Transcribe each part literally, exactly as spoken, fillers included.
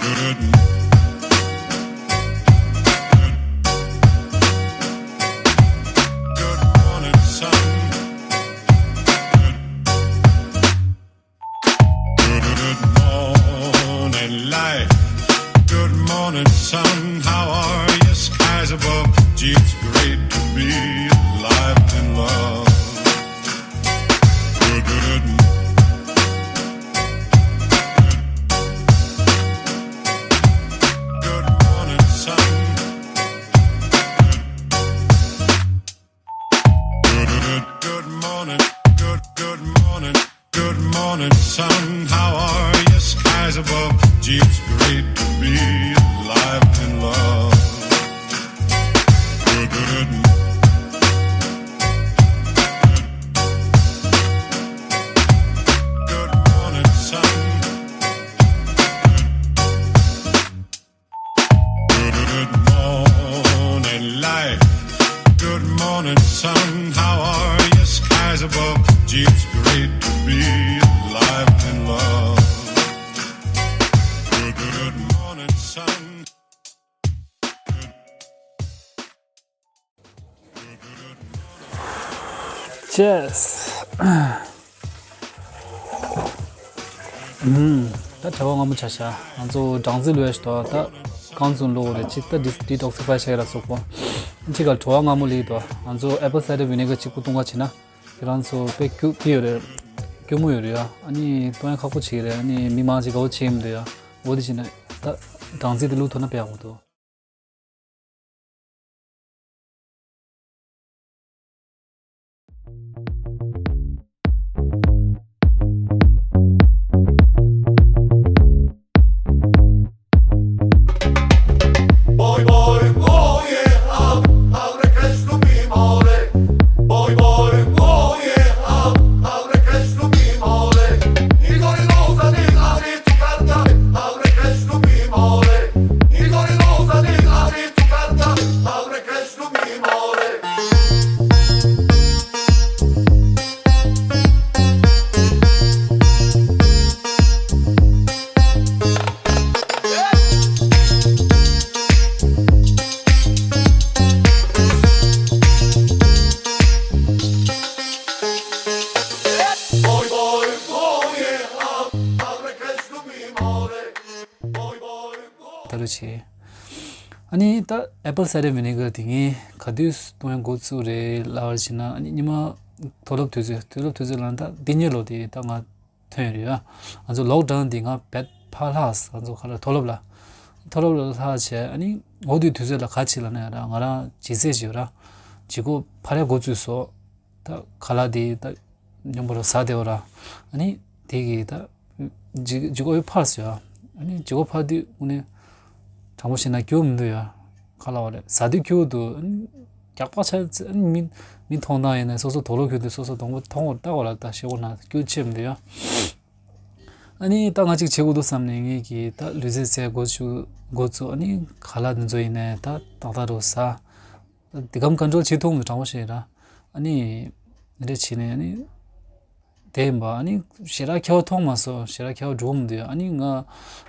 Good morning, sun. Good morning, life. Good morning, sun. How are you? Skies above. Gee, it's great to be alive and love. Good, good, good morning, sun. Good, good, good morning. Good, good morning. Good morning, sun. How are you? Skies above. Gee, it's great to be alive and love. Good, good, good morning, sun. Good morning, life. Good morning, sun. How are you? Skies above. Gee, it's great to be alive and love. Good morning, sun. Cheers. ཨུམ། ད་དྲི་བ་སྔ་མོ་ཆ་བཞག་ང་ཚོ་སྦྲང་རྩི་བླུགས་ཡ་ཞིག་འདུག་ད་གང་ཙམ་བླུགས་དགོས་རེད། གཅིག་ད་ཌི་ཌི་ཊོག་སི་ཕའི་བྱེད་ཡ་ལ་སོགས་པ། གཅིག་ག་དྲི་བ་སྔ་མོ་ལ་འདུག་ང་ཚོ་ཨེ་པལ་སའི་ཌར་ཝི་ནེ་གར་གཅིག་པུ་བཏུང་ག་བྱེད་ན། ཁྱེད་རང་ཚོ་དཔེ་སྐྱིད་སྐྱིད་ཡོད་རེད། སྐྱིད་མོ་ཡོད་རེད་ཡ། ཨ་ནི་བཏུང་ཡ་ཁག་པོ་བྱེད་ཀྱི་རེད། ཨ་ནི་མི་མང་ཅིག་དགའ་པོ་བྱེད་ཀྱི་མི་འདུག་ཡ། འོ་དེ་བྱས་ན་ད་སྦྲང་རྩི་དེ་བླུགས་ཐུབ་ན་དཔེ་ཡག་པོ་འདུག་ད་རུ་ཆེ། ཨ་ནི་ད་ཨེ་པལ་སའི་ཌར་ཝི་ནེ་གར་དེ་ངས་ག་དུས་བཏུང་ཡ་འགོ་བཙུགས་རེད་ལབ་པ་ཡིན་ན། ཨ་ནི་ཉི་མ་མཐོ་སློབ་དུས་ཚོད་མཐོ་སློབ་དུས་ཚོད་ལ་ད་འདི་གཉིས་ལོ་དེ་ད་ང་ཐོན་ཡོད་རེད་ཡ། ང་ཚོ་ལོག་ཌའུན་དེ་ང་བེད་ཕར་ལྷག་ང་ཚོ་ག་ལ་མཐོ་སློབ་ལ། མཐོ་སློབ་ལ་ལྷག་བྱས། ཨ་ནི་འོ་དེ་དུས་ཚོད་ལ་ག་བྱེད་ལབ་ན་ཡ་ར། ང་རང་ལྗིད་ཚད་ཅིག་ཡོད་ར། ལྗིད་ཁོག་འཕར་ཡ་འགོ་བཙུགས་སོང་། ད་ཁ་ལག་དེ་ད་སྙོམས་པོ་རུ་ཟ་བདེ་བོ་ར། ཨ་ནི་དེ་གི་ད་ལྗིད་ལྗིད་ཁོག་ཡོད་འཕར་སོང་ཡ། ཨ་ནི་ལྗིད་ཁོག་འཕར་དུས་དངོས་གནས་དྲང་པོ་བཤད་ན་སྐྱིད་པོ་མི་འདུག་ཡ། ཁ་ལག་བ་རེད་ཟ་དུས་སྐྱིད་པོ་འདུག་ཨ་ནི་རྒྱགས་པ་ཆ་ཨ་ནི་མི་མི་མཐོང་སྟངས་ཡིན་ན་སོ་སོ་དུག་ལོག་གྱོན་དུས་སོ་སོ་དང་པོ་མཐོང་བར་ལྟ་བ་ར། ད་ཤེས་གོ་ན་སྐྱིད་པོ་ཆེ་མི་འདུག་ཡ། ཨ་ནི་ད་ང་གཅིག་བྱེད་དགོས་འདུག་བསམ་ནས་ངས་ཀྱི་ད་ལུས་རྩལ་རྩེད་འགོ་ཚུགས་འགོ་བཙུགས། ཨ་ནི་ཁ་ལག་འདི་ཚོ་ཡིན་ནའི་ད་ཏག་ཏག་རུ་ཟ། འདི་གམ་ཀོན་ཊོལ་བྱེད་ཐུབ་མི་དྲང་པོ་བཤད་ར། ཨ་ནི་འདི་འདྲ་བྱས་ནས་ཨ་ནི་དེ་ཡིན་པ། ཨ་ནི་ཞེ་དྲག་ཁྱད་པར་མཐོང་མ་སོང་། ཞེ་དྲག་ཁྱད་པར་འགྲོ་མི་འདུག་ཨ་ནི་ང་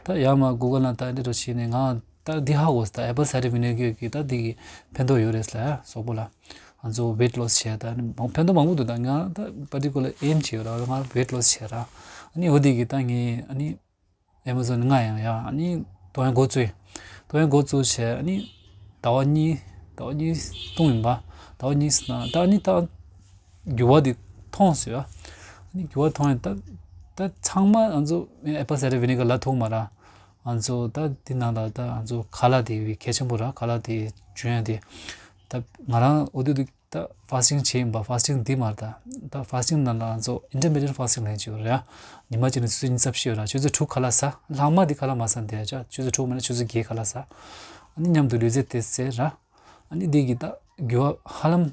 ད་ཡར་མར་གུ་གལ་ནང་ད་འདི་འདྲ་བྱས་ནས་ང་ད་འདི་ཧ་གོ་སོང་། ད་ཨེ་པལ་སའི་ཌར་ཝི་ནེ་གར་གྱི་ད་འདི་གི་ཕན་ཐོགས་ཡོད་རེད་ལབ་གཟུགས་པོ་ལ། ང་ཚོ་ཝེཊ་ལོ་སི་བྱས་ད་ཨ་ནི་མང་ཕན་ཐོགས་མང་པོ་འདུག་ད་ང་ད་པར་ཊི་ཀུ་ལར་ཨེམ་བྱས་ཡོད་ར། ང་ཝེཊ་ལོ་སི་བྱས་ར། ཨ་ནི་འོ་འདི་གི་ད་ངས་ཨ་ནི་ཨེ་མ་ཛོན་ང་ཡང་ཡ། ཨ་ནི་གཏོང་ཡ་འགོ་བཙུགས། གཏོང་ཡ་འགོ་བཙུགས་བྱས། ཨ་ནི་ཟླ་བ་གཉིས་ཟླ་བ་གཉིས་གཏོང་ཡིན་པ། ཟླ་བ་གཉིས་ནང་ད་ཨ་ནི་ད་འགྱུར་བ་དེ་མཐོང་སོང་ཡ། ཨ་ནི་འགྱུར་བ་མཐོང་ཡ་ད་ད་ཚང་མ་ང་ཚོ་ཨེ་པལ་སའི་ཌར་ཝི་ནེ་གར་ལ་ཐུག་མ་ར། ང་ཚོ་ད་འདི་ནང་ལ་ད་ང་ཚོ་ཁ་ལག་དེ་བའི་གལ་ཆེན་པོ་ར། ཁ་ལག་དེ་འཇོན་ཡ་དེ། ད་ང་རང་འོ་དུས་དུས་ད་ཕ་སི་ཊིང་བྱེད་ཡིན་པ། ཕ་སི་ཊིང་འདི་མ་རེད་ད། ད་ཕ་སི་ཊིང་ནང་ལ་ང་ཚོ་ཨིན་ཊར་མི་ཌི་ཡེཊ་ཕ་སི་ཊིང་ལབ་ཅིག་ཡོད་རེད་ཡ། ཉི་མ་གཅིག་ནས་ཆུ་ཚོད་ཉི་ཤུ་རྩ་བཞི་ཡོད་ར། ཆུ་ཚོད་དྲུག་ཁ་ལག་ཟ། ལྷག་མ་འདི་ཁ་ལག་མ་ཟ་བསྡད་ཡ། ཆུ་ཚོད་དྲུག་མ་ནས་ཆུ་ཚོད་བརྒྱད་ཁ་ལག་ཟ། ཨ་ནི་མཉམ་དུ་ལུས་རྩལ་དེ་རྩེད་ར། ཨ་ནི་འདི་གི་ད་འགྱུར་བ་ཧ་ལམ་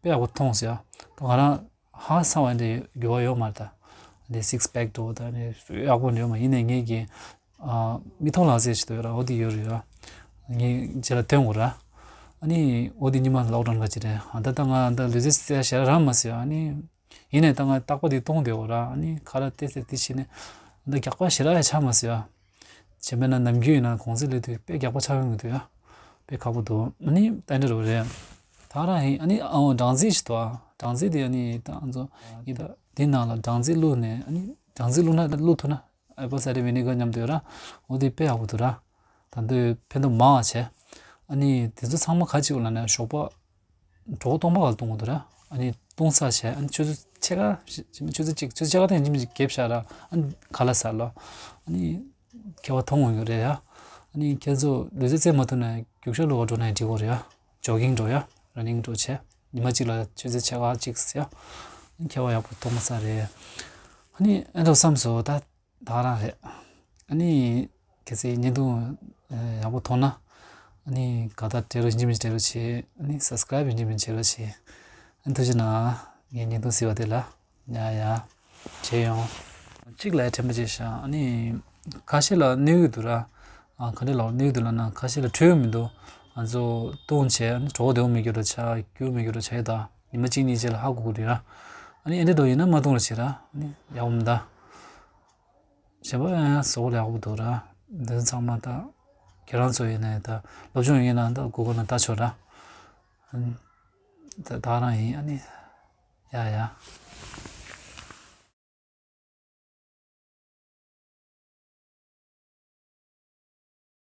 དཔེ་ཡག་པོ་མཐོང་སོང་ཡ། ད་ང་རང་ཧང་སང་བ་འདྲ་འགྱུར་བ་ཡོད་མ་རེད་ད། འདི་སིགས་པེག་འདྲ་བོ་ད་ནི་ཡག་པོ་འདྲ་ཡོད་མ། ཡིན་ནའི་ངས་ཀྱི་ཨ་མིག་མཐོང་ལག་ཟིན་ཞིག་འདུག་ཡོད་ར། འོ་དེ་ཡོད་རེད་ཡ། ངས་རྗེས་ལ་སྟོན་དགོས་ར། ཨ་ནི་འོ་དེ་ཉི་མ་ལོག་ཌའུན་ག་ཅིག་རེད། ཨ་ད་ད་ང་ད་ལུས་རྩལ་རྩེ་ཡ་ཞེ་དྲག་རག་མ་སོང་ཡ། ཨ་ནི་ཡིན་ནའི་ད་ང་རྟག་པ་དེ་གཏོང་བསྡད་ཡོད་ར། ཨ་ནི་ཁ་ལག་དེ་ཚོ་དེ་བྱས་ནས་ད་རྒྱགས་པ་ཞེ་དྲག་ཡ་ཆགས་མ་སོང་ཡ། བྱས་པས་ན་ནམ་རྒྱུན་ཡིན་ན་གུང་ཚིགས་སླེབས་དུས་དཔེ་རྒྱགས་པ་ཆགས་ཡོང་གི་འདུག་ཡ། དཔེ་ཁག་པོ་འདུག་ཨ་ནི་ད་འདྲ་རོ་རེད། ད་རང་ཡིན་ཨ་ནི་ཨའོ་སྦྲང་རྩི་ཞིག་འདུག་ཨ། སྦྲང་རྩི་དེ་ཨ་ནི་ད་ང་ཚོ་ཡིན་པ་དེ་ནང་ལ་སྦྲང་རྩི་བླུགས་ནས་ཨ་ནི་སྦྲང་རྩི་བླུགས་ན་བླུགས་ཐུབ་ན་apple cider vinegar མཉམ་དུ་ཡོད་ར། འོ་དེ་དཔེ་ཡག་པོ་འདུག་ར། ད་འདོད་ཕན་ཐོགས་མང་བ་བྱས། ཨ་ནི་དེ་ཚོ་ཚང་མ་ག་ཅིག་ལ་ནས་ཞོགས་པ་གྲོད་ཁོག་སྟོང་པ་ག་ལ་བཏུང་དགོས་འདུག་ར། ཨ་ནི་བཏུང་ཚར་བྱས་ཨ་ནི་ཆུ་ཚོད་ཕྱེད་ཀ་ཆུ་ཚོད་གཅིག་ཆུ་ཚོད་ཕྱེད་ཀ་དང་ཡིན་གཅིག་མིན་གཅིག་བརྒྱབ་བཞག་ར། ཨ་ནི་ཁ་ལག་ཟ་ལོ། ཨ་ནི་ཁྱད་པར་མཐོང་ཡོང་གི་རེད་ཡ། ཨ་ནི་ཁྱེད་ཚོ་ལུས་རྩལ་རྩེད་མ་ཐུབ་ན་རྒྱུག་ཤར་གློ་བ་འགྲོ་ན་ཡང་འགྲིག་གི་རེད་ཡ། ཇོ་གིང་འགྲོ་ཡ། ར་ནིང་འགྲོ་བྱས། ཉི་མ་གཅིག་ལ་ཆུ་ཚོད་ཕྱེད་ཀ་གཅིག་ཟེར་ཡ། ཨ་ནི་ཁྱད་པར་ཡག་པོ་མཐོང་མ་ས་རེད། ཨ་ནི་ཨེ་འགྲོ་བསམ་སོང་ད། ད་ག་རང་རེད། ཨ་ནི། གལ་སྲིད་བརྙན་ཐུང་ཡག་པོ་མཐོང་ན། ཨ་ནི་དགའ་རྟགས་སྤྲད་རོགས་ཡིན་གཅིག་མིན་གཅིག་སྤྲད་རོགས་བྱེད། ཨ་ནི་subscribe ཡིན་གཅིག་མིན་གཅིག་བྱེད་རོགས་བྱེད། ཨ་ནི་ཐུགས་རྗེ་གནང་། ངའི་བརྙན་ཐུང་གཟིགས་པ་དེ་ལ། ཡ་ཡ། བྱེད་ཡོང་། གཅིག་ལ་དྲན་པ་བརྗེད་ཤག་ཨ་ནི། ཁ་ཤས་ལ་གནོད་ཀྱི་འདུག་ར། ཨ་ག་འདྲ་ལ་གནོད་ཀྱི་འདུག་ལབ་ན་ཁ་ཤས་ལ་འཕྲོད་ཀྱི་མི་འདུག་ང་ཚོ་བཏུང་བྱས་ཨ་ནི་གྲོད་ཁོག་བདེ་པོ་མེད་རྒྱུ་འདྲ་ཆགས་རྒྱུ་མེད་རྒྱུ་འདྲ་ཆགས་ཡོད་ད། ཉི་མ་གཅིག་གཉིས་རྗེས་ལ་ཧ་གོ་གི་རེད་ར། ཨ་ནི་ཨེ་འདྲ་འདྲ་ཡིན་ན་མ་བཏུང་རོགས་བྱེད་ར། ཨ་ནི་ཡག་པོ་མི་གདའ། བྱས་པ་ཡང་ཡང་བཟོ་བ་ལ་ཡག་པོ་འདུག་ར། འདི་ཚང་མ་ད། ཁྱེད་རང་ཚོ་ཡིན་ན་ད་སློབ་སྦྱོང་ཡིན་ན་ད་གུ་གུལ་ནང་ལྟ་ཆོག་ར། ད་ད་རང་ཡིན་ཨ་ནི། ཡ་ཡ།